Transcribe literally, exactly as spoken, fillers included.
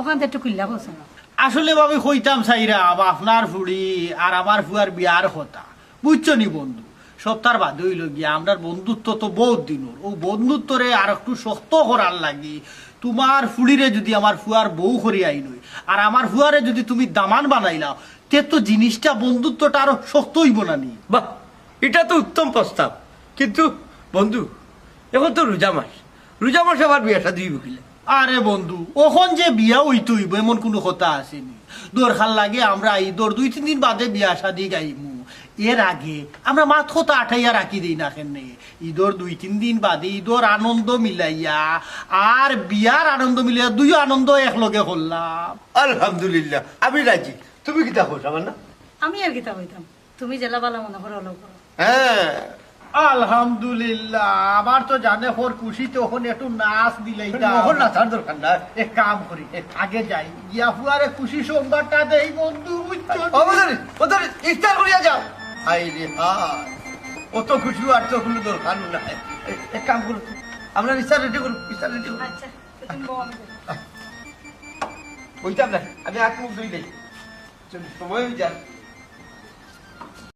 অখানতে একটু খুলিয়া কওছাইন। আসলে ভাবি, কইতাম চাইরাম আপনার ফুড়ি আর আমার ফুয়ার বিয়ার কথা, বুঝছো নি বন্ধু? সপ্তাহর বাদে অইলো গিয়া, আমরার বন্ধুত্ব তো বউত দিনর। অউ বন্ধুত্বরে আর একটু শক্ত করার লাগি তুমার ফুড়িরে যুদি আমার ফুয়ার বউ করি আইন অয়, আর আমার ফুয়ারে যুদি তুমি দামান বানাইলাও, তে তো জিনিসটা, বন্ধুত্বটা আরো শক্ত অইবো না নি? বাহ, ইটা তো উত্তম প্রস্তাব। কিন্তু বন্ধু, অখন তো রোজা মাস, রোজা মাসে আবার বিয়া শাদি অইবো কিলা? আরে বন্ধু, অখন যে বিয়া অইতে অইবো এমন কুনু কথা আছে নি? দরকার লাগে আমরা ইদর দুই তিন দিন বাদে বিয়া শাদি গাইমু। এর আগে আমরা মাত কথা আটাইয়া রাখি দেই না কেনে? ইদর দুই তিন দিন বাদে ইদর আনন্দ মিলাইয়া আর বিয়ার আনন্দ মিলাইয়া দুইও আনন্দ একলগে করলাম। আলহামদুলিল্লাহ, আমি রাজি। তুমি কিতা কও, সাবানা? আমি আর কিতা কইতাম, তুমি যেলা ভালা মনো করো, অলা করো। হ্যাঁ। আলহামদুলিল্লাহ, আমার তো জানে হর খুশিতে অখন একটু নাচ দিলাইতাম। অখন নাচার দরকার না। এক কাম করি, আগে যাই, গিয়া ফুয়ারে খুশি সংবাদটা দেই বন্ধু, বুঝছো? ও বন্ধু, ও বন্ধু, ইফতার করিয়া যাও। হায় রে হায়, অত খুশি আর তো কুনু দরকার নাই। এক, এক কাম করো, আমরা ইফতার রেডি করো, ইফতার রেডি করো। আচ্ছা, তো তুমি বও, আমি যাই। বইতাম না, আমি হাত মুখ ধুই দেই। চল, সময় অই যায়।